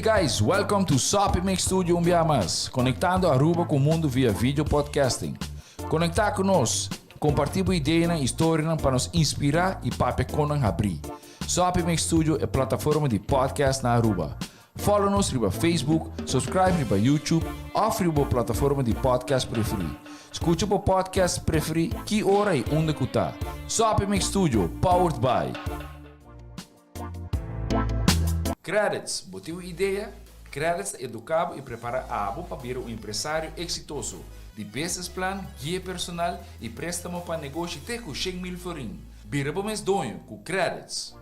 Hey guys, welcome to Soppy Mix Studio un bia mas, conectando Aruba cu mundo via video podcasting. Conecta cu nos, comparti bo ideanan y historianan pa nos inspira y papia con nan habri. Soppy Mix Studio e plataforma di podcast na Aruba. Follow nos riba Facebook, subscribe riba YouTube of riba bo plataforma di podcast preferi. Scucha bo podcast preferi ki ora y unda cu ta. Soppy Mix Studio, powered by. Credits, bo tin un idea? Credits ta educa bo y prepara abo pa bira un empresario exitoso. Di business plan, guia personal y prestamo pa negoshi te cu 100,000 florin. Bira bo mes doño cu Credits.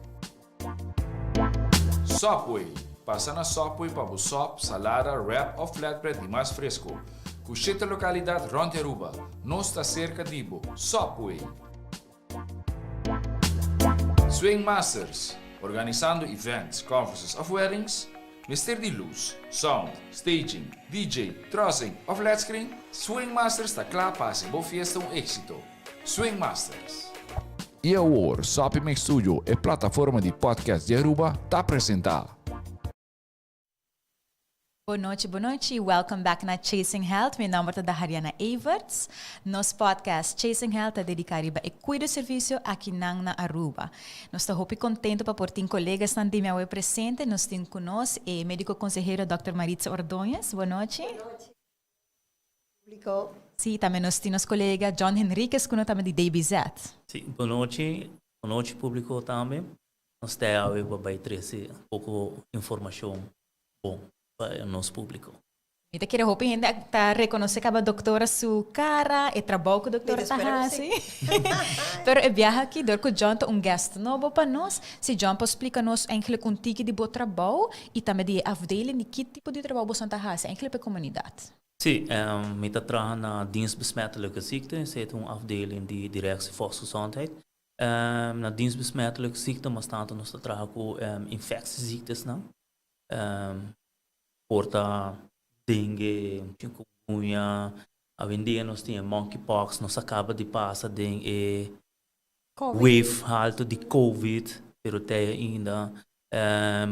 Subway, Pasa na Subway pa bo sop, salada, wrap of flatbread di mas fresco. Cu shete localidad rond di Aruba. Nos ta cerca di bo. Subway! Swing Masters, Organisando events, conferences of weddings? Mester di luz, sound, staging, DJ, trussing of led screen? Swing Masters ta cla pa haci bo fiesta un exito. Swing Masters. Y awor, Soppy Mix Studio, e plataforma di podcast di Aruba, ta presenta. Bon nochi, bon nochi. Welcome back na Chasing Health. Mi nomber ta Dahariana Everts. Nos podcast Chasing Health ta dedica riba e cuido servicio aki nan na Aruba. Nos ta hopi contento pa por tin colegas nan di mi awe presente. Nos tin cu nos e medico consehero Dr. Maritza Ordóñez. Bon nochi. Bon nochi, publico. Si, tambe nos tin nos colega John Henriquez cu no tambe di DBZ. Si, bon nochi. Bon nochi publico tambe. Nos ta awe pa bay trece poco informacion bon pa nos publico. Mi ta kere hopi hende ta reconoce caba doctora su cara, e trabou cu doctora ta haci. Pero e biaha aki dor cu John ta un guest nobo pa nos, si John por splica nos eigenlijk un tiki di bo trabou y tambe di e afdeling di ki tipo di trabou boso ta haci eigenlijk pa e comunidad. Si, mi ta traha na Dienst Besmettelijke Ziekten, esey ta un afdeling di Directie Volksgezondheid. Na Dienst Besmettelijke Ziekten mas tanto nos ta traha cu infectieziektes-nan. Por ta dengue, chikungunya, awendia nos tin e monkeypox, nos a caba di pasa den e wave halto di covid, pero te ainda.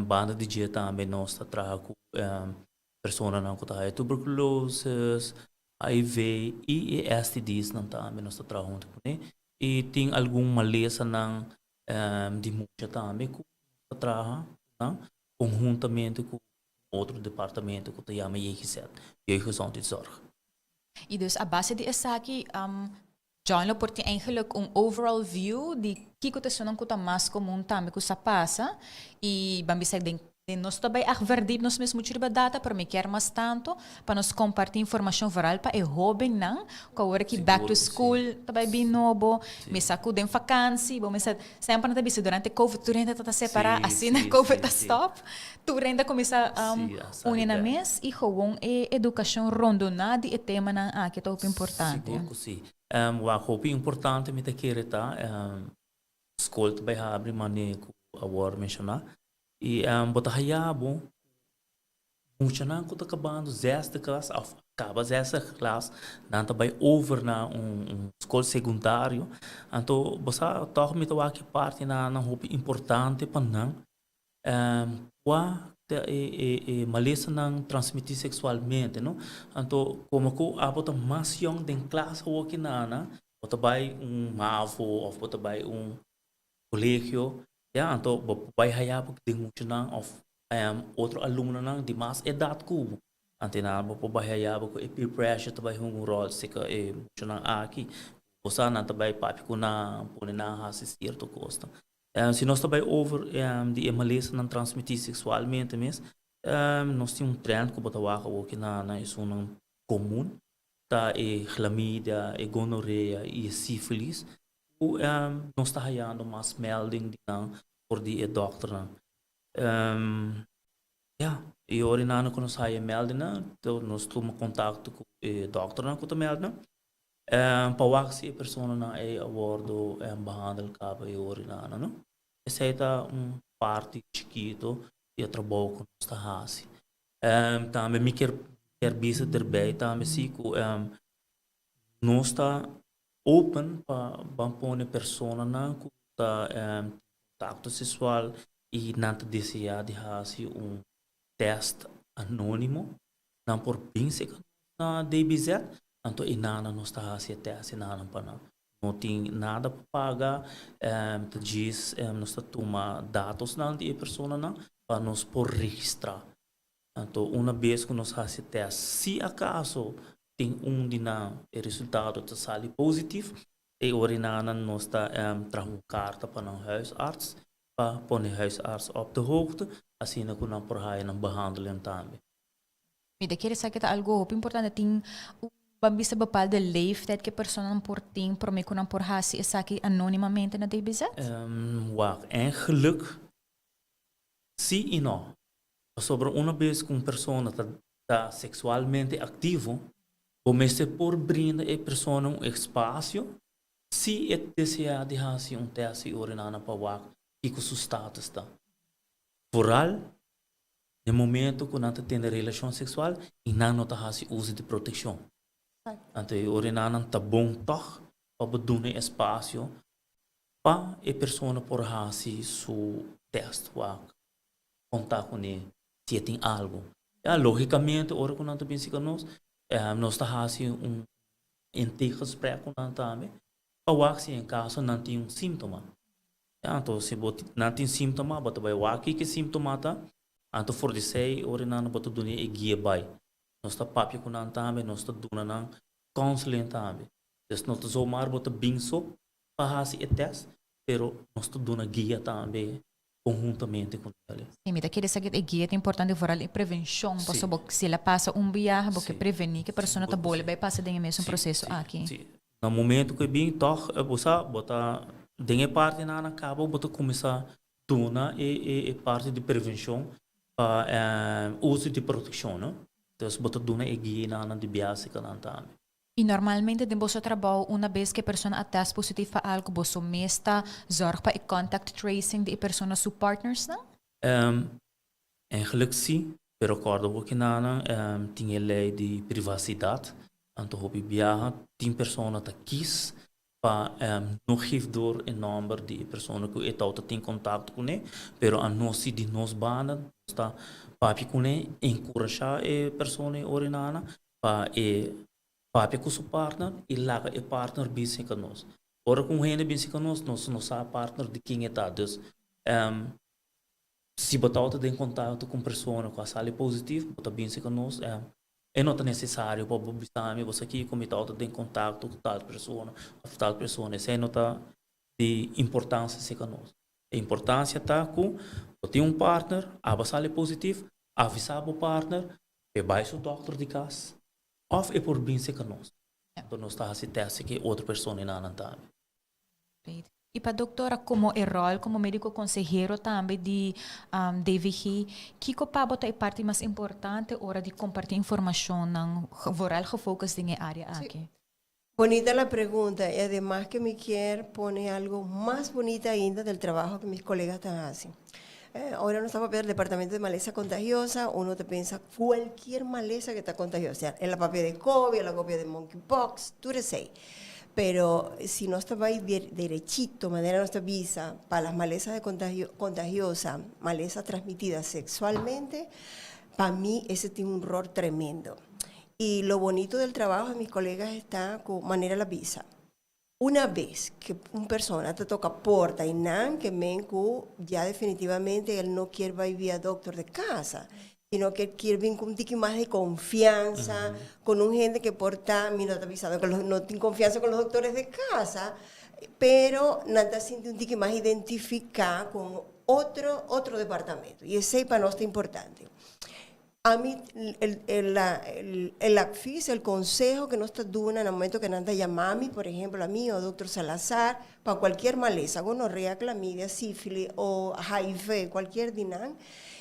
Banda di dje tambe nos ta traha cu personanan cu ta haya tuberculosis, HIV y e STDsnan tambe nos ta traha hunto cune. Y tin algun malesanan di mucha tambe cu nos ta traha cu nan conhuntamente cu otro departamento cu ta yama JGZ, Jeugdgezondheidszorg. Y dus a base di esaki John lo por tin eigenlijk un overall view di kico ta esunnan cu ta mas comun tambe cu sa pasa y ban bisa den den nos ta bay echt verdiep nos mes mucho riba data pero mi kier mas tanto pa nos comparti informacion vooral pa e hobennan cu awor aki back to school ta bay bin nobo mi sa cu den vakantie bo mester Semper nan ta bisa durante covid tur hende ta ta separa, asina covid ta stop, tur hende a cuminsa uni nan mes y gewoon e educacion rondona di e temanan aki ta hopi importante. Sigur cu si. Wak hopi importante mi ta kere ta scol ta bay habri mane cu awor menciona y bo ta haya bo Muchanan ku ta kabando zesde klas òf a kaba zesde klas, nan ta bai over na un skol sekundario. Anto bo sa tòg mi ta wak e parti nan nan hopi importante pa nan kua ta e e malesanan transmití seksualmente no. Anto komo ku abo ta mas yòn den klas awoki nan bo ta bai un mavo òf bo ta bai un kolegio ya anto bo por bai haya bo den muchanan òf Otro alumnonan di mas edat ku bo. Ante nan bo por bai haya bo ku e peer pressure ta bai hunga un ròl seka e muchanan aki. Bo sa nan ta bai papia ku nan, pone nan hasi sierto kosnan. Si nos ta bai over di e malesanan transmití seksualmente mes, nos tin un trend ku bo ta wak awoki na na esunnan komun, ta e glamidia, e gonorea i e sífilis ku nos ta hayando mas melding di nan for di e dòkternan. Ya, i ora i nan ku nos haya meldingnan, nos tuma kontakto ku e dòkternan ku ta meld nan, pa wak si e personanan ei a wòrdu behandel kaba e ora i nan, no. Esei ta un parti chikito di e trabou ku nos ta hasi. Tambe mi kier kier bisa derbei tambe si ku nos ta open pa ban pone personanan ku ta tin kontakto seksual i nan ta deseá di hasi un. test anonimo, nan por bin serka na DBZ, anto e nana nos ta hasi e test e nana pa nan. No tin nada pa paga, ta djis nos ta tuma datosnan di e personanan pa nos por registrá. Anto una bes ku nos hasi test, si akaso tin un di nan e resultado ta sali positif, e ora e nana nos ta traha un karta pa nan huisarts pa pone huisarts op de hoogte, asina ku nan por haya nan behandeling tambe. Mi ta kere sa ke ta algo hopi importante tin un ban bisa bepaalde leeftijd ke personanan por tin prome ku nan por hasi esaki anonimamente na DBZ? Wak, eigenlijk si i no. Pasobra una bes ku un persona ta ta seksualmente aktivo, bo mester por brinda e persona un espasio si e deseá di hasi un tèst di orinana pa wak kiko su status ta. Vooral den momento ku nan ta tene relashon seksual i nan no ta hasi uso di protekshon. Anto e orinanan ta bon tòg pa bo duna e espasio pa e persona por hasi su tèst wak konta kuné si e tin algu. Ya, lógikamente ora ku nan ta bin sika nos, nos ta hasi un intakegesprek ku nan tambe pa wak si en kaso nan tin un síntoma. Ya, anto si bo nan tin síntoma bo ta bai wak kiko e síntoma ta, anto for di esei ora nan bo ta duna e guia bai. Nos ta papia ku nan tambe, nos ta duna nan counseling tambe. Dus no ta zomaar bo ta bin so pa hasi e tèst, pero nos ta duna guia tambe conhuntamente cu nel. Si, mi ta kere sa e guia ta importante vooral e prevencion, pasobra bo si el a pasa un biaha bo ke preveni ke persona ta bolbe bai pasa den e mesun proceso aki. Si, na momento cu e bin tog bo sa bo ta den e partinan a caba bo ta cuminsa duna e parti di prevencion pa uso di proteccion no, dus bo ta duna e guianan di biasicanan tambe. I normalmente den boso trabou una bes ku e persona a test positif pa algu boso mes ta zorg pa e contact tracing di e persona su partnersnan? Eigenlijk si, pero kòrda bo kinanan tin e lei di privasidat, anto hopi biaha tin persona ta kis pa no geef door e nòmber di e persona ku e tau ta tin kontakto kuné, pero anos si di nos banda nos ta papia kuné, enkurashá e persona e ora inana pa e papia ku su partner i laga e partner bin serka nos. Ora ku un hende bin serka nos, nos no sa partner di ken e ta. Dus, si bo tabata den kontakto ku un persona ku a sali positief, bo ta bin serka nos, e no ta nesesario pa bo bisa mi, bo sa kiko, mi tabata den kontakto ku tal persona òf tal persona. Esei no ta di importansia serka nos. E importansia ta ku bo tin un partner, abo a sali positief, avisá bo partner, E bai su dòkter di kas òf e por bin serka nos. Anto nos ta hasi tèst ku e otro personanan tambe. Great. I pa doktora, komo e ròl komo médiko konsehero tambe di DVG, kiko pa bo ta e parti mas importante ora di kompartí informashonnan vooral gefocus den e área aki? Bonita la pregunta y ademas que mi kier pone algo mas bonita ainda del trabajo que mis colegas tan haci. Ora nos ta papia del departamento de maleza contagiosa, uno ta pensa cualkier maleza que ta contagiosa. El a papia de covid, el a papia de monkeypox, tur esey. Pero si nos ta bay derechito, manera nos ta bisa, pa las malezas de contagio, contagiosa, maleza transmitida sexualmente, pa mi ese tin un rol tremendo. Y lo bonito del trabajo de mis colegas está cu manera la bisa. Una vez que un persona ta toca porta y nan ke men cu ya definitivamente el no kier bay via doctor de casa, sino que kier bin cu un tiki mas de confianza, con un hende que por ta, mi no ta bisando que no tin confianza con los doctores de casa, pero nan ta sinti un tiki mas identifica con otro, otro departamento. Y esey pa nos ta importante. Ami, el, el, el, el advies, el conseho que nos ta duna na momento que nan ta yama mi, por ejemplo, a mi o doctor Salazar, pa cualquier maleza, gonorrea, clamidia, sífilis o HIV, cualquier di nan,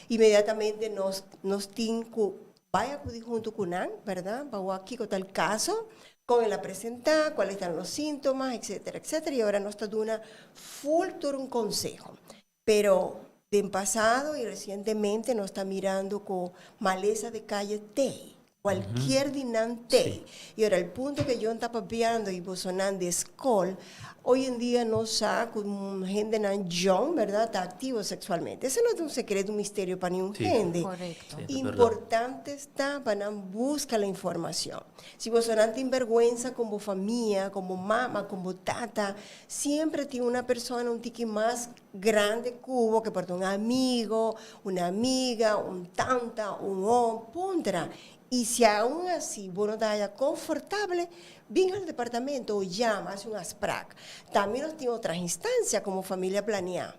inmediatamente nos, nos tin cu bay acudi hunto cu nan, verdad, pa wak kico ta el caso, con el a presenta, cuales tan los síntomas, etcétera, etcétera, y ora nos ta duna full tur un conseho. Pero den pasado y recientemente nos ta mirando cu maleza de calle tey. Cualkier di nan t'ey. Y ora el punto que John ta papiando y bosonan di scol, hoy en dia nos sa cu hendenan jong, verdad, ta activo sexualmente. Ese no ta un secreto, un misterio pa niun hende. Correcto. Sí, ta verdad. Importante ta pa nan busca la informacion. Si bosonan tin berguensa con bo famia, con bo mama, con bo tata, siempre tin una persona un tiki mas grande cu bo, que por ta un amigo, una amiga, un tanta, un oom, puntra. Y si aun así bo no ta haya confortable, bin al departamento o llama, haci un afspraak. Tambe nos tin otras instancia como Familia Planea,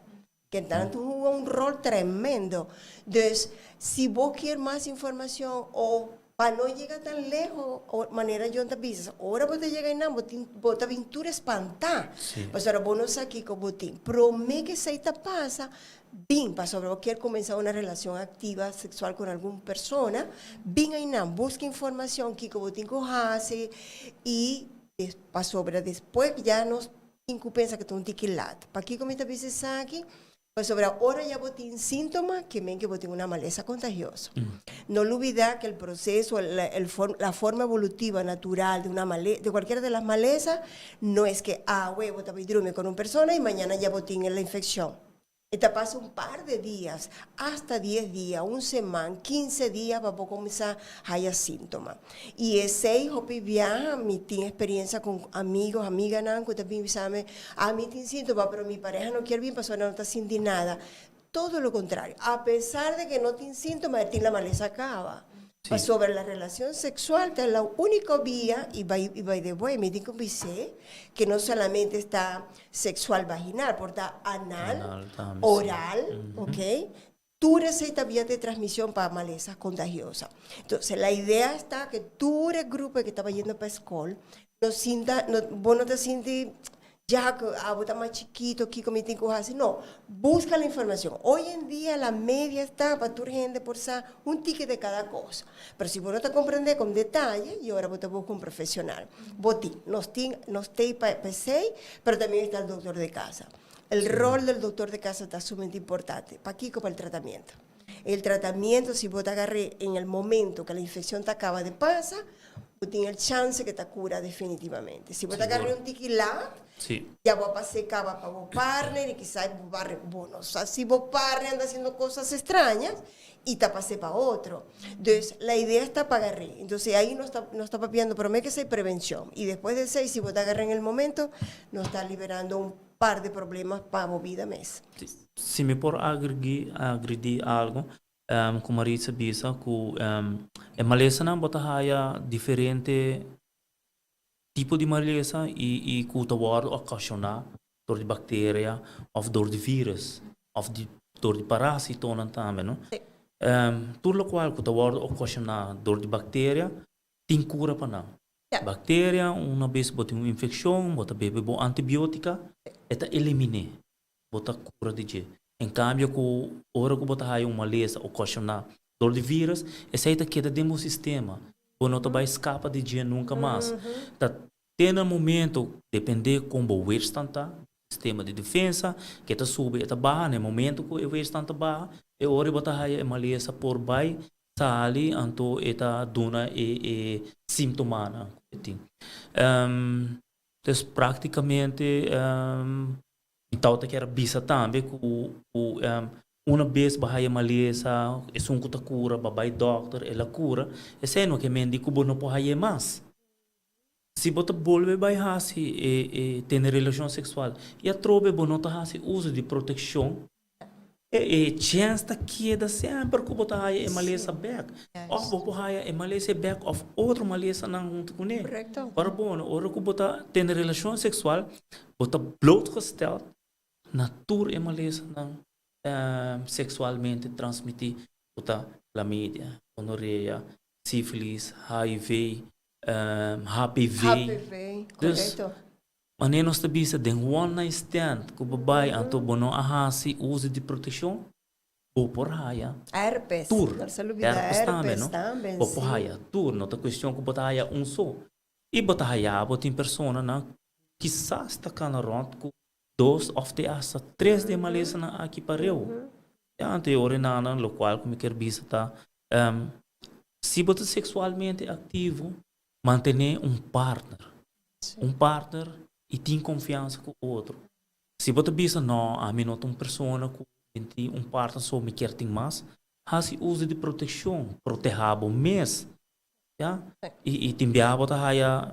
que tanto juega un rol tremendo. Dus, si bo kier mas informacion o pa no yega tan lejos, o manera John ta bisa, ora bo ta yega einan, bo tin, bo ta bin tur espanta. Pasobra bo no sa kico bo tin. Prome cu esey ta pasa, bin, pasobra bo kier cuminsa una relacion activa sexual con algun persona, bin einan, busca informacion kico bo tin cu haci y pasobra despues ya nos tin cu pensa cu ta un tiki laat. Pakico mi ta bisa esaki? Pasobra ora ya bo tin sintoma, ke men ke bo tin una malesa contagioso. No lubida que el proceso, el la forma evolutiva natural de una male de cualquiera de las malesas, no es que awe bo ta bay drumi con un persona y mañana ya bo tin la infeccion. E ta pasa un par de dias, hasta 10 dia, un seman, 15 dia pa bo cuminsa haya sintoma. Y esey hopi biaha, mi tin experiencia con amigos, amiganan cu ta bin bisami, "Ah, mi tin sintoma, pero mi pareha no kier bin pasobra no ta sinti nada." Todo lo contrario, a pesar de que no tin sintoma, e tin la malesa caba. Pasobra la relacion sexual ta la unico via, y by the way, mi tin cu bisa que no solamente ta sexual vaginal, por ta anal, Anal tambe, si. Oral, ok? Tur esey ta via di transmision pa malesa contagioso. Entonces, la idea ta cu tur e grupo cu ta bayendo pa scol, no sinta, no, bo no ta sinti ya cu ah, bo ta mas chikito, kico mi tin cu haci. No, busca la informacion. Hoy en dia la media ta pa tur hende por sa un tiki di cada cos. Pero si bo no ta comprende con detaye, y ora bo ta busca un profesional. Bo tin, nos tin, nos t'ey pa esey, pero también ta el doctor de cas. El rol del doctor de cas ta sumamente importante. Pakico? Pa el tratamiento. El tratamiento, si bo ta agarra en el momento cu la infeccion ta caba di pasa, bo tin el chance cu ta cura definitivamente. Si bo ta agarra un tiki laat, ya bo a pasa caba pa bo partner y quizás bo barre, bueno, o sea, si bo partner anda haciendo cosas extrañas y ta pasa pa otro. Entonces, la idea ta pa agarra. Entonces, ey nos ta papiando, pero cu esey prevencion. Y despues di esey, si bo ta agarra en el momento, nos ta liberando un par di problema pa bo bida mes. Si mi por agrega algo, cu Maritza bisa, cu e malesanan bo ta haya diferente tipo di malesa y cu ta wordo ocasiona door di bacteria of door di virus of door di parasitonan tambe, no? Tur locual cu ta wordo ocasiona door di bacteria tin cura pa nan. Bacteria, un bes bo tin un infeccion, bo ta bebe bo antibiotica, e ta elimina, bo ta cura di dje. En cambio, cu ora cu bo ta haya un malesa ocasiona door di virus, esey ta keda den bo sistema. Bo no ta bay scapa di dje nunca mas. Ta tin un momento, depende con bo weerstand ta, sistema di defensa, cu ta subi y ta baha, na momento cu e weerstand ta baha, e ora bo ta haya e malesa por bay sali, anto e ta duna e sintomanan cu tin. Dus practicamente anto ta kier bisa tambe cu un bes bo haya malesa, esun cu ta cura, bo a bay doctor, el a cura, esey no kiermen cu bo no por haya mas. Si bo ta bolbe bay hasi e tin relacion sexual y atrobe bo no ta hasi uso di proteccion, e chance ta keda semper cu bo ta haya e malesa back. Of bo por haya e malesa back of otro malesanan hunto cu ne. Ora bon, ora cu bo ta tin relacion sexual, bo ta blootgesteld na tur e malesanan sexualmente transmiti, cu ta chlamydia, gonorrea, syphilis, HIV, HPV. HPV, Dus, wanneer nos ta bisa den one night stand cu bo bay anto bo no a hasi uso di proteccion, bo por haya Herpes. Tur. No se olvida Herpes tambe, herpes no? Tambe, Bo por si. haya tur, no ta cuestion cu bo ta haya un so. Y bo ta haya bo tin personanan quizás ta cana rond cu dos of te hasta tres di malesanan aki pareu. Ja, anto e ora nan locual cu mi kier bisa ta. Si bo ta seksualmente aktivo, mantené un partner. Un partner i tin konfiansa ku otro. Si bo ta bisa, No, ami no ta un persona ku tin un partner so, mi kier tin mas, hasi uso di protekshon, protehá bo mes. Ya? I tin biaha bo ta haya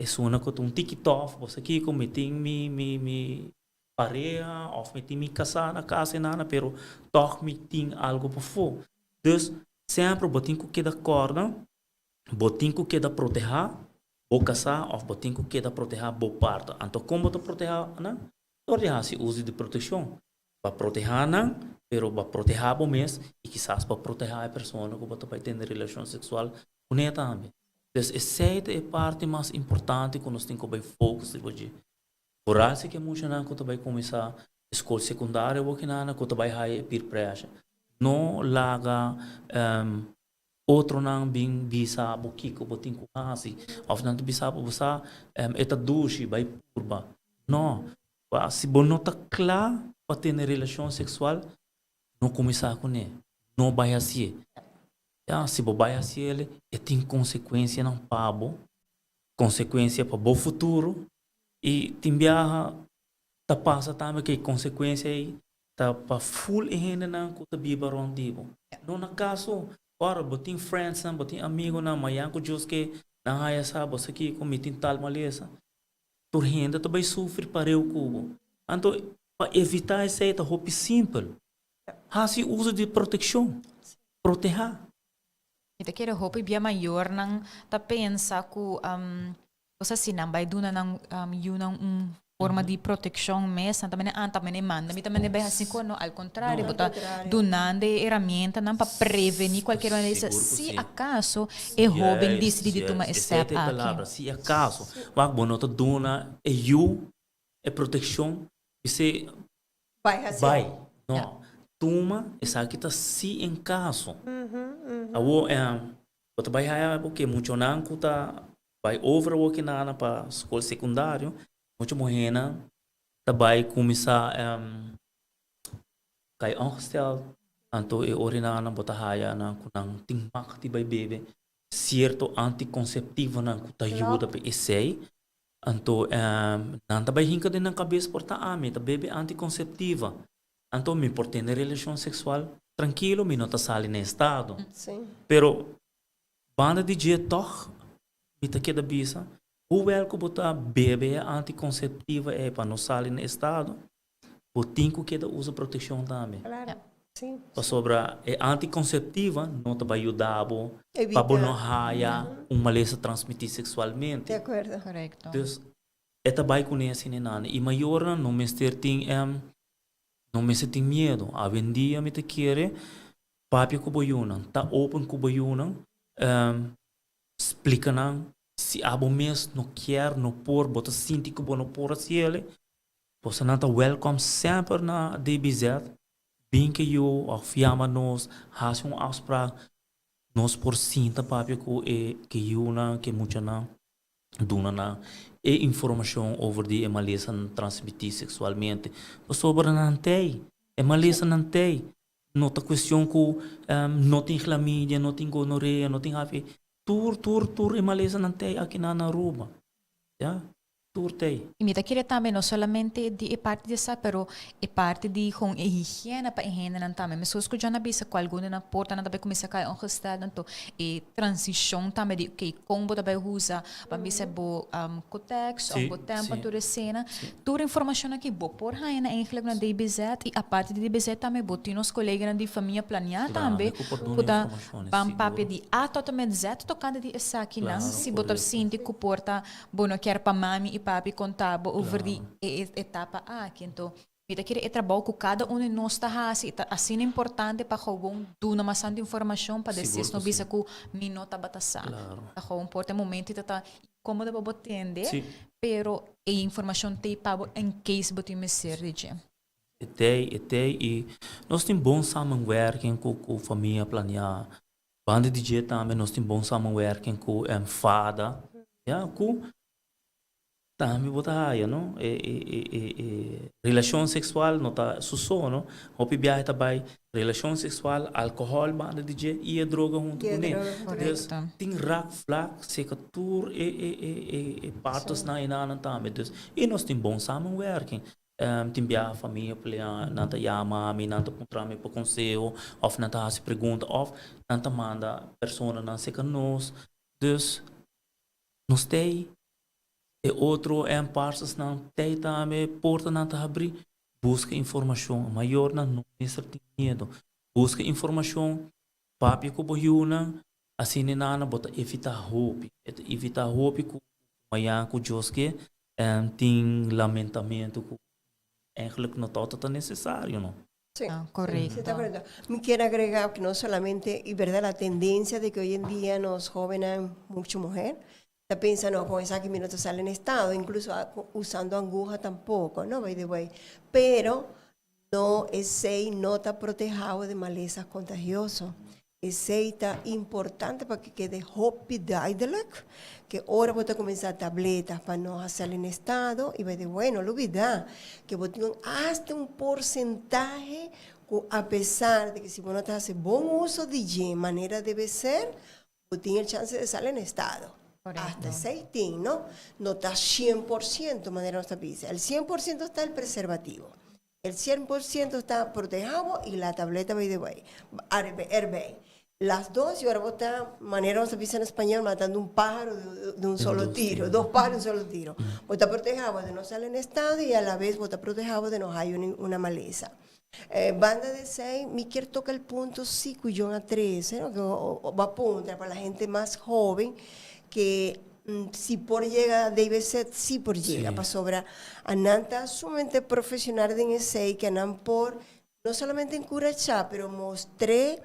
esuna ku ta un tiki tòf, bo sa kiko, mi tin mi mi mi pareha òf mi tin mi kasá na kas enana, pero tòg mi tin algu pafó. Dus, semper bo tin ku keda kòrda, bo tin ku keda protehá bo kasá òf bo tin ku keda protehá bo partner. Anto kon bo ta protehá nan? Dor di hasi uso di protekshon. Bo a protehá nan, pero bo a protehá bo mes i kisas bo a protehá e persona ku bo ta bai tene relashon seksual kuné tambe. Dus esei ta e parti mas importante ku nos tin ku bai focus riba dje. Foral si ke muchanan ku ta bai kuminsá skol sekundario awor kinana ku ta bai haya e peer pressure. No laga otronan bin bisa bo kiko bo tin ku hasi òf nan ta bisa bo bo sa e ta dushi bai purba. No, si bo no ta kla pa tene relashon seksual no kuminsá kuné, no bai hasié. Ya, si bo bai hasiel e tin konsekuensianan pa bo, konsekuensia pa bo futuro i tin biaha ta pasa tambe ku e konsekuensia ei ta pa ful e hendenan ku ta biba rònt di bo. No na kaso, ora bo tin friendsnan, bo tin amigunan, mañan ku Dios ke nan haya sa bo sa kiko mi tin tal malesa, tur hende ta bai sufri pareu ku bo. Anto pa evitá esei ta hopi simpel. Hasi uso di protekshon. Protehá. Mi ta kere hopi bia mayornan ta pensa ku cosa si nan bai duna nan yunan un forma di protekshon mes, nan ta mene ah ta mene manda mi ta mene bai hasi ku no, al kontrario bo ta dunando e herramientanan pa preveni kualkier malesa si akaso e hoben disidi di tuma e step aki. Si akaso, wak bo no ta duna e yu e protekshon, bis'é Bai hasi. Bai. No. Tuma esaki ta si en kaso. Awor bo ta bai haya oke muchonan ku ta bai over awor kinana pa skol sekundario, mucho muhénan ta bai kuminsá kai ongesteld, anto e orinana bo ta haya nan ku nan tin mak di bai bebe sierto antikonseptivonan ku ta yuda pa esei. Anto nan ta bai hinka den nan kabes por ta ami ta bebe antikonseptiva, anto mi por tene relashon seksual trankilo, mi no ta sali na estado. Pero banda di dje tòg mi ta keda bisa, huwel ku bo ta bebe e antikonseptiva ei pa no sali na estado, bo tin ku keda usa protekshon tambe. Pasobra e antikonseptiva no ta bai yuda bo pa bo no haya un malesa transmití seksualmente. Dus e ta bai kuné asina nan. I mayornan no mester tin no mester tin miedu. Awendia mi ta kere papia ku bo yunan, ta open ku bo yunan, splika nan si abo mes no kier, no por, bo ta sinti ku bo no por hasi el, Bosonan ta welkom semper na DBZ. Bin ke yu of yama nos, hasi un afspraak. Nos por sinta papia ku e ke yunan, ke muchanan, duna nan e informashon over di e malesanan transmití seksualmente. Pasobra nan t'ei, e malesanan t'ei. No ta kuestion ku no tin glamidia, no tin gonorea, no tin hiv. Tur, tur, tur e malesanan t'ei akinan na Aruba. Ya. Tur t'ei. I mi ta kere tambe no solamente di e parti di esa pero e parti di gewoon e higiena pa e hendenan tambe. Meskos ku John a bisa ku algun di nan portanan ta bai kuminsá kai ongesteld anto e transishon tambe di oke kon bo ta bai usa pa bisa bo kotèks òf bo tèmpel tur esena. Tur informashon aki bo por haña na eigenlijk na DBZ i aparte di DBZ tambe bo tin nos koleganan di Famia Planiá tambe ku ta ban papia di A tot en met Z tokante di esakinan si bo ta sinti ku por ta Bo no kier pa mami i papi konta bo over di e etapa aki. Anto, mi ta kere e trabou ku kada un di nos ta hasi ta asina importante pa gewoon duna mas tantu informashon pa despues no bisa ku mi no tabata sa. Ta gewoon por ta e momento i ta ta inkomodo pa bo tende, pero e informashon t'ei pa bo en case bo tin mester di dje. E t'ei, e t'ei i nos tin bon samenwerking ku ku famia planiá. Banda di dje tambe nos tin bon samenwerking ku fada, ya, ku. Tambe bo ta haya, no? E, e, e, e, e relashon seksual no ta su so, no? Hopi biahe ta bai relashon seksual, alkohòl banda di dje i e droga huntu I e kuné. droga huntu. Dus Korekto. tin raakvlak seka tur e, e, e, e, e partosnan enanan tambe. Dus, i nos tin bon samenwerking. Tin biaha famia plea, nan ta yama mi, nan ta puntra mi pa konseho òf nan ta hasi pregunta òf nan ta manda personanan seka nos. Dus, nos t'ei, e otro parsasnan t'ei tambe, portanan ta habrí. Buska informashon. Mayornan no mester tin miedu. Buska informashon, papia ku bo yunan, asina nan bo ta evitá hopi. E ta evitá hopi ku mañana ku Dios ke tin lamentamentu ku eigenlijk no tabata tan necesario, no? Sí. Ah, correcto. Sí, está correcto. Mi kier agrega que no solamente, y verdad, la tendencia de que hoy en día nos jóvenes, mucho mujer, ta pensa, no, con esaki mi no ta sali en estado, incluso usando anguja tampoco, no, by the way. Pero no, esey no ta protehado de malezas contagioso. Esey ta importante pa que kede hopi duidelijk, que ora bo ta cuminsa tabletas pa no sali en estado, y by the way, no lubida que bo tin hasta un porcentahe cu a pesar de que si bo no ta haci bon uso di dje manera debe ser, bo tin el chance de sali en estado. Correcto. Hasta esey tin, no? No ta 100% manera nos ta bisa. El 100% ta el preservativo. El 100% ta protehabo y la tableta by the way, erbij. Las dos, y ahora bo ta, manera nos ta bisa en español, matando un pájaro de un solo dos tiro, tiros. dos pájaros de un solo tiro. Bo ta protehabo de no sali en estado y a la vez bo ta protehabo de no haya una maleza. Banda di esey, mi kier toca el punto si cu yo a trece, no? Que va a punta para la gente más joven que si por yega debe ser, si por yega, pasobra anan ta sumamente profesional den esey, que anan por no solamente encurachar, pero mostr'é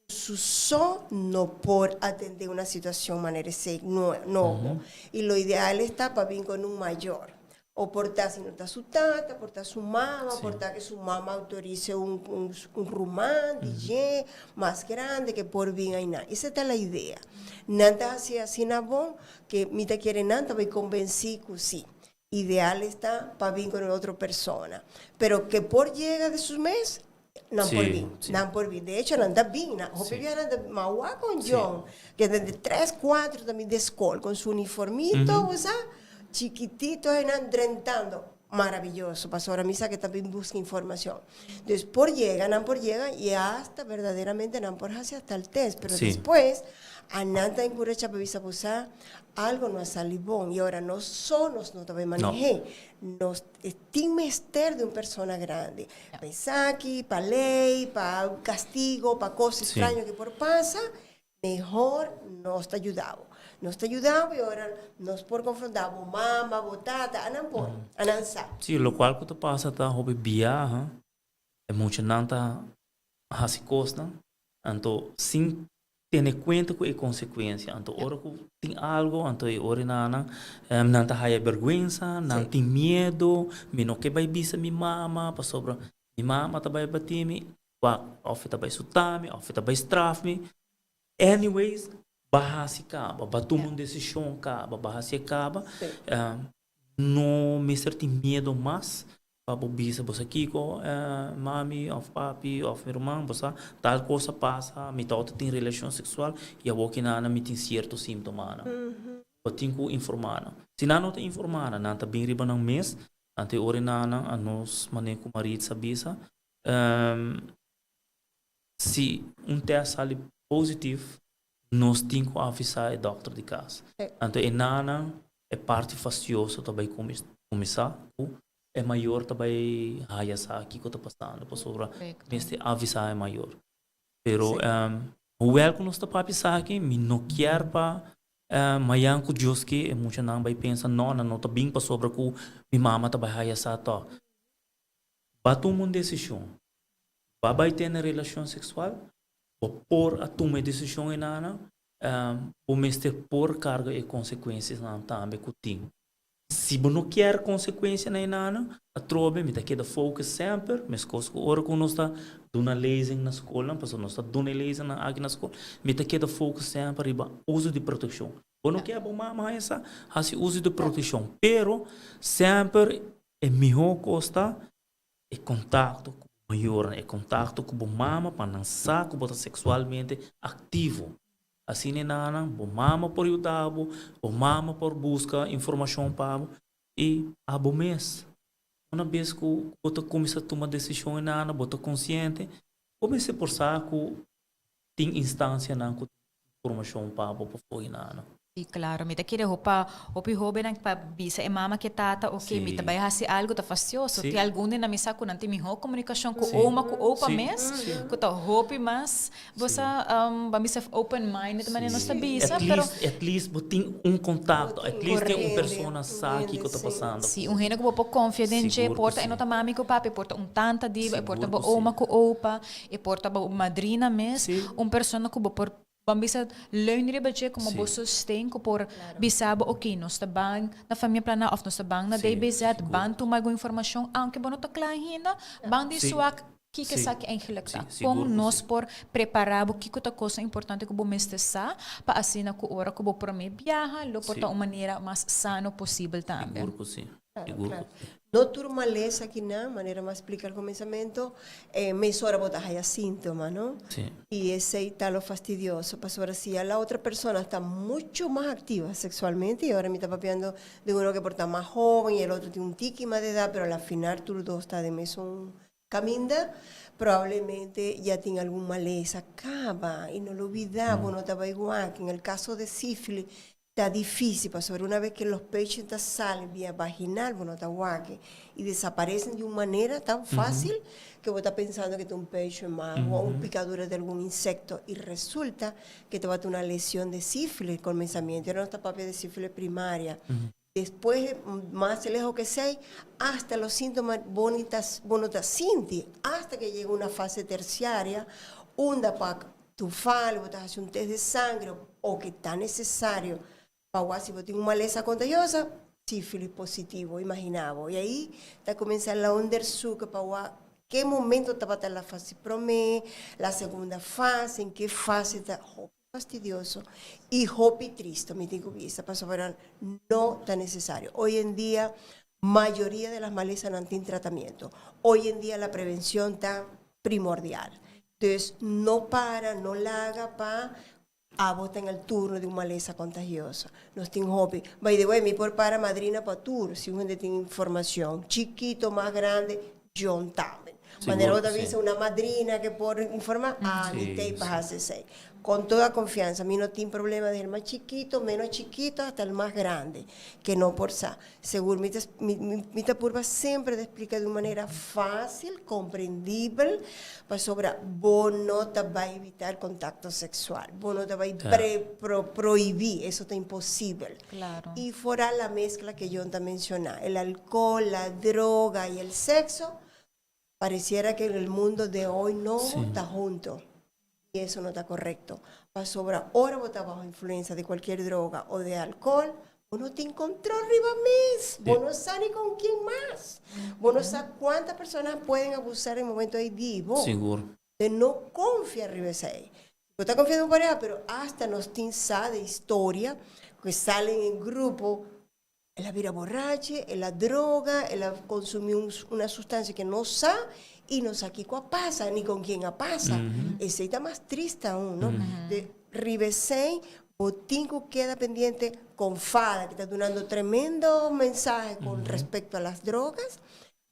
su so no por atende una situacion manera esey no, no. Y lo ideal está pa bin con un mayor. O por ta si no ta su tata, por ta su mama, por ta que su mama autorice un ruman, DJ, mas grande que por bin ayna. Esa ta la idea. Nan ta haci asina bon que mi ta kere nan ta bay convenci cu si. Ideal está pa bin con otro persona. Pero que por yega de su mes, nan por bin. Nan por bin. De hecho, nan ta bin. Nan, hopi bia nan ta mawa con John, que desde 3, 4 también de school, con su uniformito, o sea, chiquitito, y nan drentando. Maravilloso. Pasobra mi sa que también busca información. Entonces, por yega, nan por yega, y hasta verdaderamente nan por hacer hasta el test. Pero después, a nan ta encouracha pa bisa bosa, algo no a sali bon. Y ahora nos so nos no ta bay manehe. Nos tin mester di un persona grande. Pa esaki, pa ley, pa castigo, pa cos extraño que por pasa, mehor nos ta yudabo. Nos ta yudabo y ahora nos por confronta bo mama, bo tata, anan por, anan sa. Sí, locual cu ta pasa ta hopi biaha, e muchanan ta haci cosnan, anto sin tene cuenta cu e consecuencia. Anto ora cu tin algo, anto e ora nan, nan ta haya berguensa, nan tin miedo, mi no ke bay bisa mi mama, pasobra mi mama ta bay bati mi, of e ta bay suta mi, of e ta bay straf mi. Anyways, ba haci caba, ba tuma un decision caba, ba haci e caba. No mester tin miedo mas pa bo bisa bo sa kico, mami of papi of mi ruman, bo sa tal cos a pasa, mi tabata tin relacion sexual y awor ki nan mi tin cierto sintomanan. Bo tin cu informa nan. Si nan no ta informa nan, nan ta bin riba nan mes, anto e ora nan a nos mane cu Maritza bisa, si un test sali positief, nos tin cu avisa e dokter di cas. Anto e nanan, e parti fastioso ta bay cuminsa cu e mayor ta bay haya sa kico ta pasando pasobra mester avisa e mayor. Pero hoewel cu nos ta papia esaki, mi no kier pa mayan cu Dios ke e muchanan bay pensa no, nan no ta bin pasobra cu mi mama ta bay haya sa tok. Ba tuma un decision, ba bay tene relacion sexual, bo por a tuma e decision enanan, bo mester por carga e consecuencianan tambe cu tin. Si bo no kier consecuencianan enanan, atrobe mi ta keda focus semper, mescos cu ora cu nos ta duna lezing na scolnan, pasobra nos ta duna e lezingnan aki na scol, mi ta keda focus semper riba uso di proteccion. Bo no kier bo mama haña sa, hasi uso di protekshon. Pero semper e mihó kos ta e kontakto ku bo mayornan, e kontakto ku bo mama pa nan sa ku bo ta seksualmente aktivo. Asina e nannan, bo mama por yuda bo, bo mama por buska informashon pa bo i abo mes. Una bes ku bo ta kuminsá tuma desishon e nannan, bo ta konsiente, bo mester por sa ku tin instansianan ku tin informashon pa bo pa fo'i nan. Sí, claro. Mi ta kere hopa hopi hobennan pa bisa e mama ku e tata, ok, mi ta bai hasi algu ta fastioso. Tin algun di nan mi sa ku nan tin mihó komunikashon ku oma ku opa mes, ku ta hopi mas bo sa ban bisa open minded manera nos ta bisa, pero. At least bo tin un kontakto, at least tin un persona sa kiko ta pasando. Sí, un hende ku bo por konfia den dje, por ta e no ta mami ku papi, por ta un tanta di bo, e por ta bo oma ku opa. E por ta bo madrina mes, un persona ku bo por ban bisa leun riba dje komo bo sosten ku por bisa bo ok nos ta ban na Famia Plana òf nos ta ban na DBZ, ban tuma algun informashon aunke bo no ta kla ainda, ban di suak kiko esaki eigenlik ta. Kon nos por prepará bo kiko ta kosnan importante ku bo mester sa pa asina ku ora ku bo promé biaha lo por ta un manera mas sano posibel tambe. Sigur ku si. Sigur ku si. No tur malesa akinan, manera mi a splika al kuminsamentu, mesora bo ta haya síntoma, no? Sí. I esei ta lo fastidioso, pasobra si ya la otra persona ta mucho mas activa sexualmente, i ora mi ta papiando di uno ke por ta mas hoben i el otro tin un tiki mas de edad, pero al final tur dos ta den mesun kaminda, probablemente ya tin algun malesa kaba i no lo bida, bo no ta bai wak. En el caso de sífilis, Ta difícil pasobra una vez que los pechos ta sali via vaginal bo no ta wak y desaparecen di un manera tan fácil que bo ta pensando que ta un pecho mas o un picadura de algun insecto y resulta que tabata una lesión de sífilis comenzamiento. Ahora nos ta papia de sífilis primaria. Despues mas lejos que esey hasta los síntomas bo ni ta bo no ta sinti hasta que yega una fase terciaria unda pa tufal bo ta haci un test de sangre o ke ta necesario pa wak si bo tin un malesa contagiosa, sífilis positivo, imagina bo. Y ahí ta cuminsa la onderzoek pa wak ke momento tabata la fase prome, la segunda fase, en ke fase ta hopi fastidioso y hopi tristo mi tin cu bisa pasobra no ta necesario. Hoy en dia mayoria de las malesanan tin tratamiento. Hoy en dia la prevencion ta primordial. Dus no para, no laga pa abo ta en el turno di un malesa contagioso. Nos tin hopi. By the way, mi por para madrina pa tur si un hende tin informacion. Chikito, mas grande, John tambe. Manera bo ta bisa una madrina ke por informa, ami t'ei pa hasi esei. Con toda confianza, mi no tin problema di el mas chikito, menos chikito, hasta el mas grande, ke no por sa. Segur mi ta mi ta purba semper di splika di un manera fásil, komprendibel, pasobra bo no ta bai evitá el kontakto seksual, bo no ta bai pre pro prohibí, eso ta imposibel. I foral la meskla ke John ta menshoná, el alkohol, la droga i el sekso, Pareciera que en el mundo de hoy no ta hunto y eso no ta correcto. Pasobra ora bo ta baho influencia de cualquier droga o de alcohol, bo no tin control riba mes, bo no sa ni con quien mas, bo no sa cuanta personas pueden abusar en momento ey di bo. Sigur. De no confia riba esey. Bo ta confia den bo pareha, pero hasta nos tin sa de historia cu salen en grupo. El a bira borrache, el a droga, el a consumi un una sustancia que no sa y no sa kico a pasa ni con quien a pasa. Esey ta mas triste aun, no? De riba esey bo tin cu keda pendiente con fada que ta dunando tremendo mensahe con respecto a las drogas.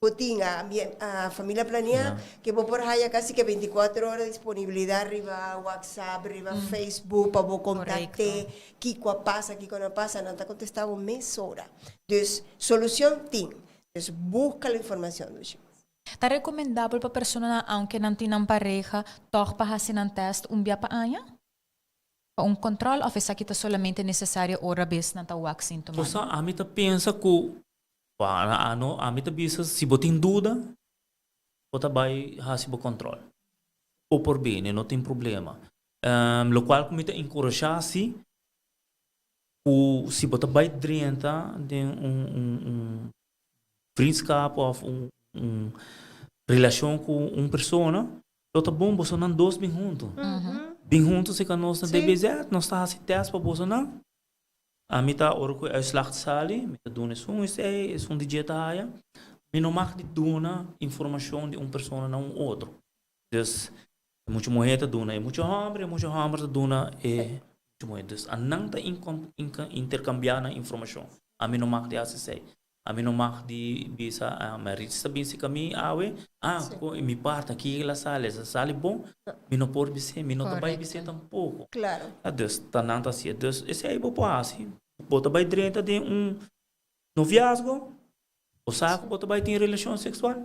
Bo tin a familia planea ke bo por haya kasi ke 24 ora disponibilidad riba WhatsApp, riba Facebook pa bo kontakte kiko a pasa, kiko no a pasa, nan ta kontesta bo mesora. Dus solucion tin. Dus buska la informacion dushi. Ta recomendabel pa personanan aunke nan tin nan pareha tog pa haci nan test un bia pa aña? Pa un control of esaki ta solamente necesario ora bes nan ta wak sintomanan? Cosa ami ta pensa ku Ano, ami ta bisa si bo tin duda, bo ta bai hasi bo control. Bo por bini, no tin problema. Locual cu mi ta encorasha si, cu si bo ta bai drenta den un un un vriendschap of un un relacion cu un persona, lo ta bon bosonan dos bin hunto. Bin hunto cerca nos na DBZ, nos ta hasi test pa bosonan. Ami ta ora ku e uitslag sali, mi ta duna esun esei, esun di dje ta haya. Mi no mag di duna informashon di un persona na un otro. Dus e mucha muhé ta duna e mucha hòmber, e mucha hòmber ta duna e mucha muhé. Dus anan ta interkambiá nan informashon. Ami no mag di hasi esei. Ami no mag di bisa, ah, Maritz ta bin sika mi awe, ah, ku mi partner ki el a sali, el a sali bon, mi no por bis'é, mi no ta bai bis'é tampoko. Claro. Ah, dus ta nan ta hasié. Dus esei bo por hasi, bo ta bai drenta den un noviazgo, bo sa ku bo ta bai tin relashon seksual,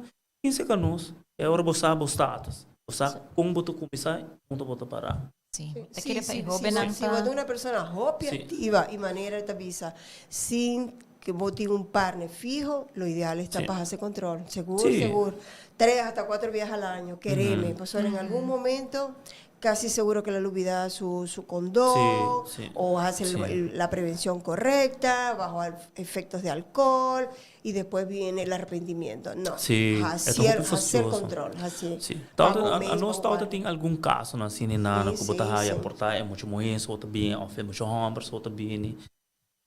Tin seka nos, e ora bo sa bo status, bo sa kon bo ta kuminsá i kon bo ta pará. Sí, ta kere pa e hóbennan ta. Si bo ta una persona hopi aktiva i manera ta bisa sin ke bo tin un partner fiho, lo ideal esta pa hasi kontrol, segur segur, tres hasta kuater biaha al año, kereme, pasobra en algun momento Casi seguro que la lubida su, su condón Sí, sí. o hace Sí. la prevención correcta bajo efectos de alcohol y después viene el arrepentimiento. No, Sí, e ta hacer, hopi hacer fastioso. control, haci. Sí. Pa Tawata, bo a mes, nos pa bo tawata par- tin algun casonan asina nana Sí, ku bo ta sí, haya sí. por ta e mucha muhé so ta bini of e mucha homber so ta bini.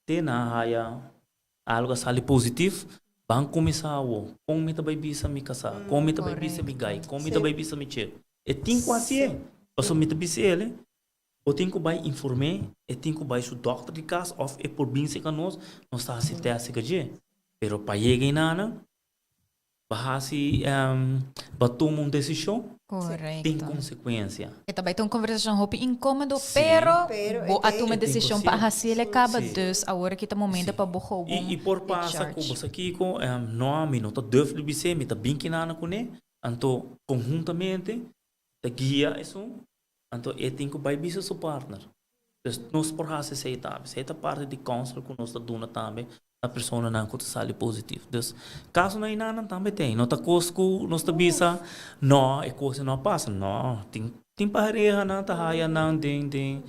Te nan haya algo a sali positif, ban kuminsá awo. Kon mi ta bai bisa mi kasá? Kon mi ta bai bisa mi gai? Kon mi ta bai bisa mi chek? E tin ku hasié. Pasobra mi ta bisa el, bo tin ku bai inform'é, e tin ku bai su dòkter di kas òf e por bin serka nos, nos ta hasi tèst serka dje. Pero pa yega einanan, Ba hasi, ba tuma un desishon tin Correcto. konsekuensia. E ta bai ta un conversacion hopi incomodo, Sí. pero Pero bo e a te- tuma E tin ku decision pa sí. haciel e caba, Sí. dus awor aki ta momento Sí. pa bo gewoon I, i por take pasa ku charge. bo sa kiko, no, mi no ta durf di bis'é, mi ta bin kinana kuné, anto konhuntamente ta guia esun, Anto e tin ku bai bisa su partner. Dus nos por hasi esei tambe. Esei ta parti di counsel ku nos ta duna tambe na personanan ku ta sali positief. Dus kasonan einanan tambe tin. No ta kos ku nos ta bisa, no, e kos ei no a pasa. No, tin tin parehanan ta haya nan den den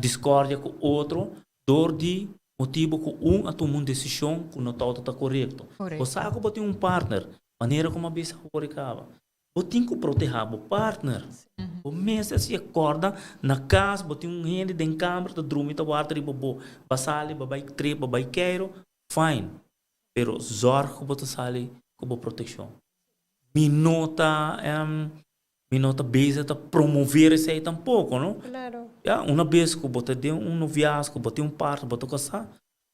discordia ku otro dor di motibu ku un a tuma un desishon ku no tabata ta korekto. Bo sa ku bo tin un partner, manera ku mi a bisa awor i kaba. Bo tin ku protehá bo partner. Bo mester si e kòrda na kas bo tin un hende den kamber ta drumi ta warda riba bo. Ba sali, ba bai trip, ba bai keiro, fine. Pero zòrg ku bo ta sali ku bo protekshon. Mi no ta mi no ta bezig ta promover esei tampoko, no. Ya, una bes ku bo ta den un noviazgo, bo tin un partner, bo ta kasá,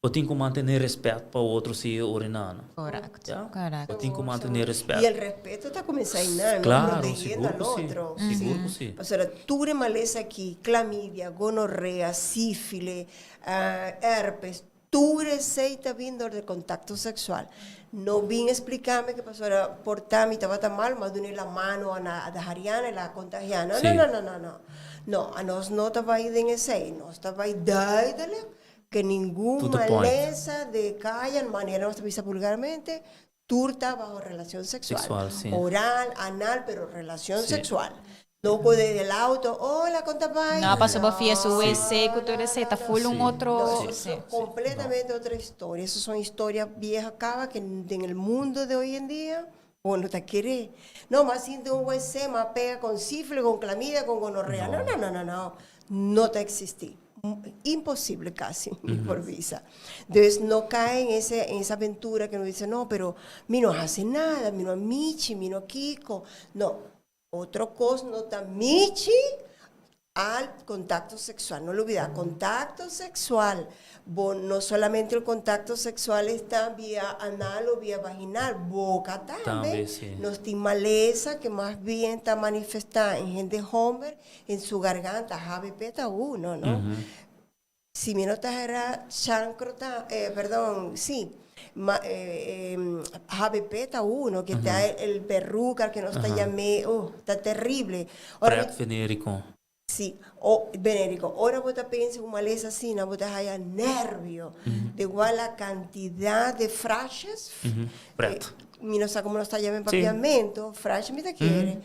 Bo tin cu mantene respet pa otro si e orinana. Correcto, Ya? correcto. Bo tin cu mantene respet. Y el respeto ta cuminsa einan, no? Claro, Protegiendo sigur al cu si. otro. Sigur cu si. Pasobra tur e malesa aki, clamidia, gonorrea, sífile, herpes, tur esey ta bin dor di contacto sexual. No bin explicame que pasobra por ta mi tabata mal, mi a duna la mano a Dahariana y la a contagia. No, no, no, no, no, no. No, anos no ta bay den esey. Nos ta bay duidelijk Ke ningun To the point. malesa de kaya, manera nos ta bisa vulgarmente, tur ta baho relacion sexual. Sexual, sí. Oral, anal, pero relacion Sí. sexual. No ku desde el auto, hola, kon ta bai? No, pasobra bo fia su No, wc ku tur esei ta full un Sí. otro. No, eso Sí. es completamente otra historia. Esas son historias viejas caba que en el mundo de hoy en día, bo no ta kere. No, mas sinti un wc, mas pega con sífilis, con clamidia, con gonorrea. No, no, no, no, no. No ta existi. Imposible casi, mi por bisa. Dus no cae en ese, en esa aventura que uno dice, no, pero mi no hace nada, mi no a michi, mi no kiko. No, otro cos no ta michi al contacto sexual. No lo olvida, contacto sexual. Bo no solamente el contacto sexual está vía anal o vía vaginal, boca tambe. Tambe, sí. Nos tin malesa que mas bien ta manifesta en hende homber en su garganta, HBP ta uno, no? Si mi no ta hera, chancro ta, perdon, sí, ma, HBP ta uno, que ta el verruga que nos ta yam'é, oh, ta terrible. Ora mi Pret venerico. Sí, o venerico. Ora bo ta pensa un malesa asina, bo ta haya nervio. De igual la cantidad de frashes, Pret. mi no sa como nos ta yama en papiamento, frash mi ta kere.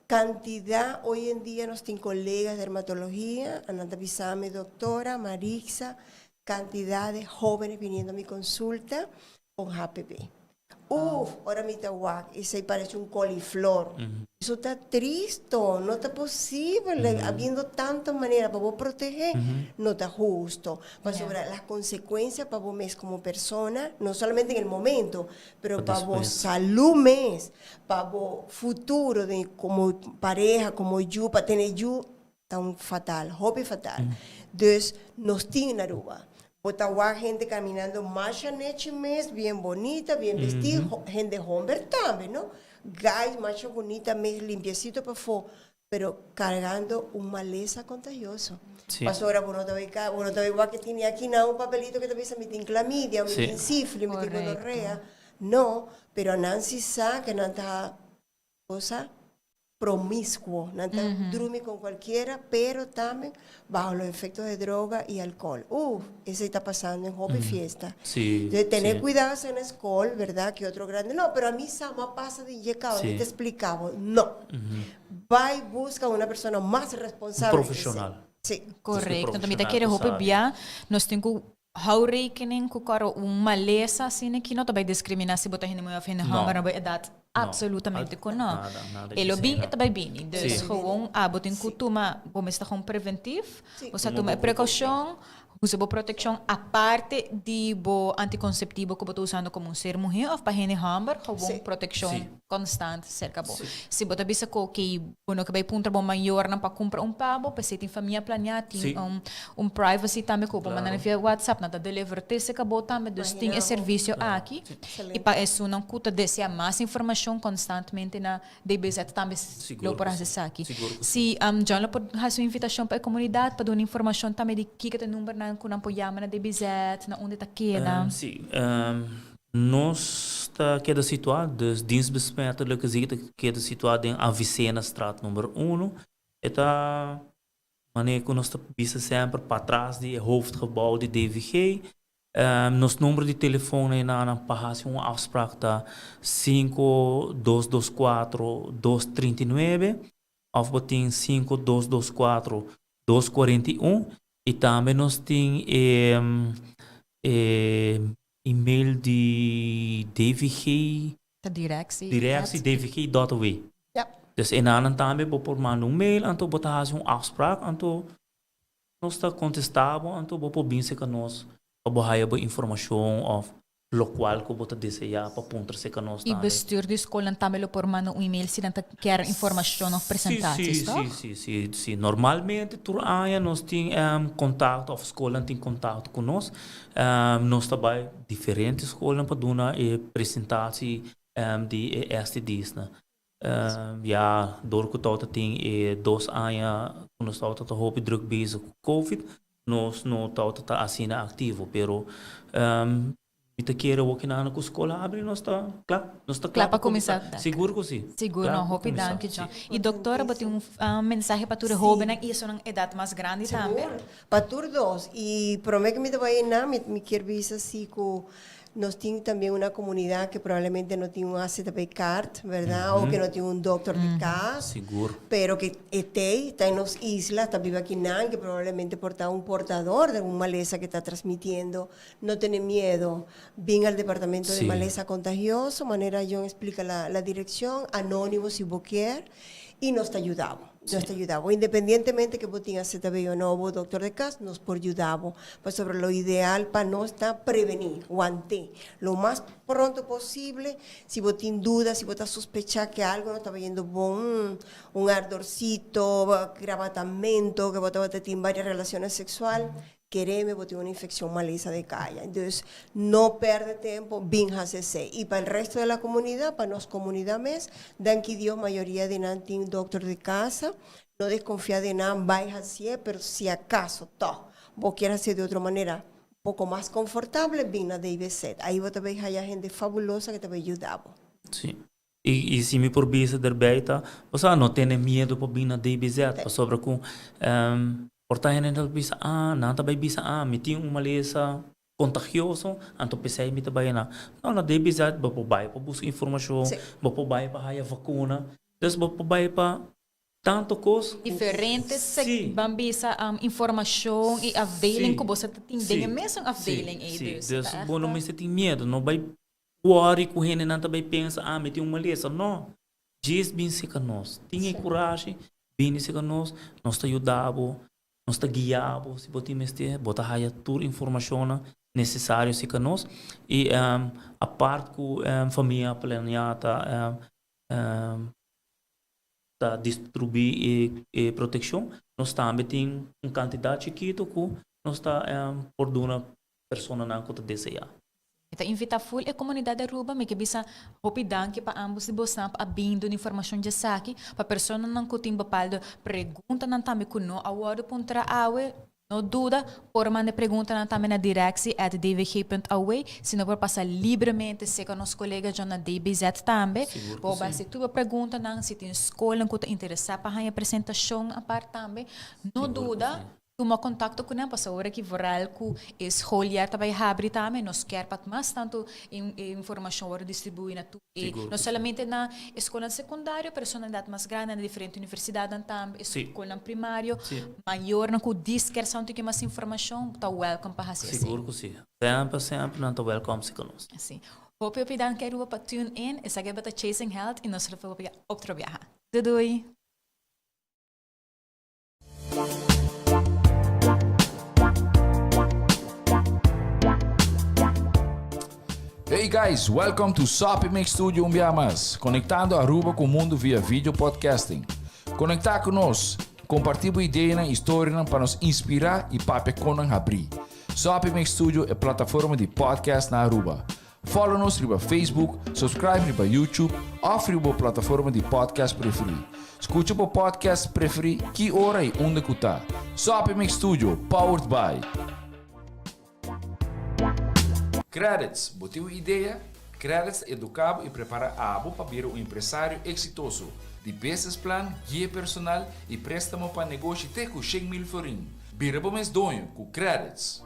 Cantidad, hoy en dia nos tin colegas dermatologia, nan ta bisa mi doctora Marixa, cantidad de jovenes viniendo a mi consulta con HPV. Uf, ora mi ta wak, esey parece un coliflor. Eso ta tristo, no ta posibel, habiendo tanto manera pa bo protege, no ta husto. Pasobra las consecuencias pa bo mes como persona, no solamente en el momento, pero pa bo salud mes, pa bo futuro de como pareha, como yu, pa tene yu, ta un fatal, hopi fatal. Dus nos tin na Aruba. Bo ta wak hende caminando masha nechi mes, bien bonita, bien vesti, hende homber tambe, no? Guys masha bonita mes, limpiecito pafó, pero cargando un malesa contagioso. Pasobra bo no ta bay bo no ta bay wak ke tene aki nan un papelito ke ta bisa mi tin clamidia, mi tin siflis, mi tin gonorrea. No, pero nan si sa ke nan ta Cosa promiscuo, nan ta drumi con cualkiera, pero tambe bajo los efectos de droga y alcohol. Uf, esey ta pasando en hopi fiesta. Entonces, tener cuidado en escol, verdad, que otro grande, no, pero a mi sa no a pasa di dje caba, mi ta explica bo. No. Bay busca una persona mas responsable. Un profesional. Si. Correcto. Entonces mi ta kere hopi bia nos tin cu Hou rekening ku kòrò un malesa asina ki no ta bai diskriminá si bo ta hende muhé òf hende hòmber na bo edat. Absolutamente ku no. E lo bin, e ta bai bini. Dus gewoon abo tin ku tuma, bo mester ta gewoon preventif, bo sa tuma e prekoushon, usa bo protekshon aparte di bo antikonseptivo ku bo ta usando komo un ser muhé òf pa hende hòmber, gewoon protekshon konstant serka bo. Si bo ta bisa ku oke bo no ke bai puntra bo mayornan pa kumpra un pa bo, p'esei tin famia planeá, tin un Un privacy tambe ku bo por manda nan via WhatsApp, nan ta deliver te serka bo tambe, dus tin e servisio aki. I pa esunnan ku ta desea mas informashon konstantmente na DBZ tambe lo por hasi esaki. Si John lo por hasi un invitashon pa e komunidat pa duna informashon tambe di kiko ta e numbernan ku nan por yama na DBZ, na unda ta keda. Si, nos ta keda situá, dus Dienst Besmettelijke Ziekten ta keda situá den Avicennastraat number uno. E ta Manera ku nos ta bisa semper patras di e hoofdgebouw di DVG. Nos number di telefon einan pa hasi un afspraak ta sinku dos dos kuatro dos trinta i nuebe òf bo tin sinku dos dos kuatro dos kuarenta i un i tambe nos tin e e email di DVG. Ta directie. Directie dvg dot aw. Dus enanan tambe bo por manda un mail anto bo ta hasi un afspraak anto nos ta contesta bo anto bo por bin cerca nos pa bo haya bo informacion of locual cu bo ta desea pa puntra cerca nos Y tambe. bestuur di scolnan tambe lo por manda un email si nan ta kier informacion of presentaties, Si, toch? si, si, si, si. Normalmente tur aña nos tin contacto of scolnan tin contacto cu nos. Nos ta bai diferente scolnan pa duna e presentatie di e STDsnan. Ya dor cu tawata tin e dos aña cu nos tawata ta hopi druk bezig cu covid, nos no tawata ta asina activo, pero mi ta kere wokinana cu scol habri nos ta cla, nos ta cla pa cuminsa. Sigur cu si. Sigur no, hopi danki John. Y doctora bo tin un mensahe pa tur e hobennan y esunnan edad mas grandi tambe? Sigur, pa tur dos. Y prome cu mi ta bay einan mi kier bisa si cu Nos tin también una comunidad que probablemente no tin un AZB card, verdad? O que no tin un doctor di cas. Sigur. Pero que e tey, ta en nos isla, ta biba akinan, que probablemente por ta un portador de un malesa que ta transmitiendo. No tene miedo. Bin al departamento de malesa contagioso, manera John explica la, la direccion, anonimo si bo kier, y nos ta yuda bo. Nos ta yuda bo. Independientemente ke bo tin AZB o no, bo dokter de kas, nos por yuda bo. Pasobra lo ideal pa nos ta prevení, want'é lo mas pronto posible. Si bo tin duda, si bo ta sospechá ke algo no ta bayendo bon, un ardorcito, grabatamento, ke bo tabata tin varias relaciones sexual, Kereme bo tin un infeccion malesa de caya. Dus no perde tempo, bin haci esey. Y pa el resto de la comunidad, pa nos comunidad mes, danki Dios mayoria di nan tin doctor di casa, no desconfia di nan, bay hacié, pero si acaso toch bo kier hacié di otro manera, un poco mas confortable, bin na DBZ. Ahi bo ta bay haya hende fabulosa que ta bay yuda bo. Sí. I si mi por bisa derbij ta, bo sa, no tene miedu pa bin na DBZ, pasobra ku por ta hende ta bisa, ah, nan ta bai bisa, ah, mi tin un malesa kontagioso, anto p'esei mi ta bai na. No, na DBZ bo por bai pa buska informashon, bo por bai pa haya vakuna, dus bo por bai pa tantu kos ku. Diferente ban bisa informashon i afdeling ku bo sa ta tin den e mesun afdeling ei, dus. Dus bo no mester tin miedu, no bai. Worry ku hendenan ta bai pensa, ah mi tin un malesa. No, djis bin seka nos. Tin e kurashi, bini seka nos, nos ta yuda bo, nos ta guia bo si bo tin mester, bo ta haya tur informashonnan nesesario seka nos. I apart ku famia planea ta ta distribuí e protekshon, nos tambe tin un kantidat chikitu ku nos ta por duna personanan ku ta deseá. Mi ta invita full e comunidad di Aruba, mi ke bisa hopi danki pa ambos di bosnan pa a bin duna informacion djesaki, pa personanan cu tin bepaalde preguntanan tambe cu no a wordo puntra awe, no duda, por manda e preguntanan tambe na directie at dvg punt aw, si no por pasa libremente seca nos colega John na DBZ tambe, Sigur cu por si. basi tur bo preguntanan, si tin scolnan cu ta interesa pa haya presentacion apart tambe, no Sigur cu duda. si. Tuma kontakto ku nan pasobra ora ki vooral ku e schooljaar ta bai habri tambe nos kier pa mas tantu e informashon wòrdu distribuí na tur e no solamente na e skolnan sekundario pero esnan edat mas grandi na diferente universidatnan tambe e skolnan primario mayornan ku dis kier sa un tiki mas informashon ta wèlkòm pa hasi esei. Sigur ku si. Semper semper nan ta wèlkòm si ku nos. Si. Hopi hopi danki Aruba pa tune in. Esaki tabata Chasing Health i nos lo papia otro biaha. Doei doei. Hey guys, welcome to Soppy Mix Studio un bia mas, conectando Aruba cu mundo via video podcasting. Conecta cu nos, comparti bo ideanan y historianan pa nos inspira y papia con nan habri. Soppy Mix Studio e plataforma di podcast na Aruba. Follow nos riba Facebook, subscribe riba YouTube of riba bo plataforma di podcast preferí. Skucha bo podcast preferí ki ora i unda ku ta. Soppy Mix Studio, powered by. Credits, Bo tin un idea? Credits ta eduká bo i prepará abo pa bira un empresario eksitoso. Di business plan, guia personal i préstamo pa negoshi te ku 100,000 florin. Bira bo mes doño ku Credits!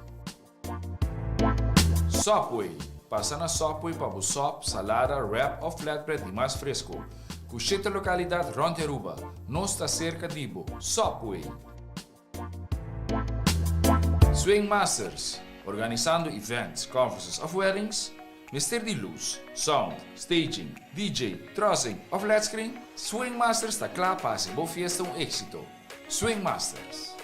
Subway, Pasa na Subway pa bo sòp, salada, wrap òf flatbread di mas fresco. Ku shete lokalidat rònt di Aruba, nos ta serka di bo. Subway! Swing Masters, Organisando events, conferences òf weddings? Mester di lus, sound, staging, DJ, trussing òf ledscreen? Swing Masters ta kla pa hasi bo fiesta un éksito. Swing Masters!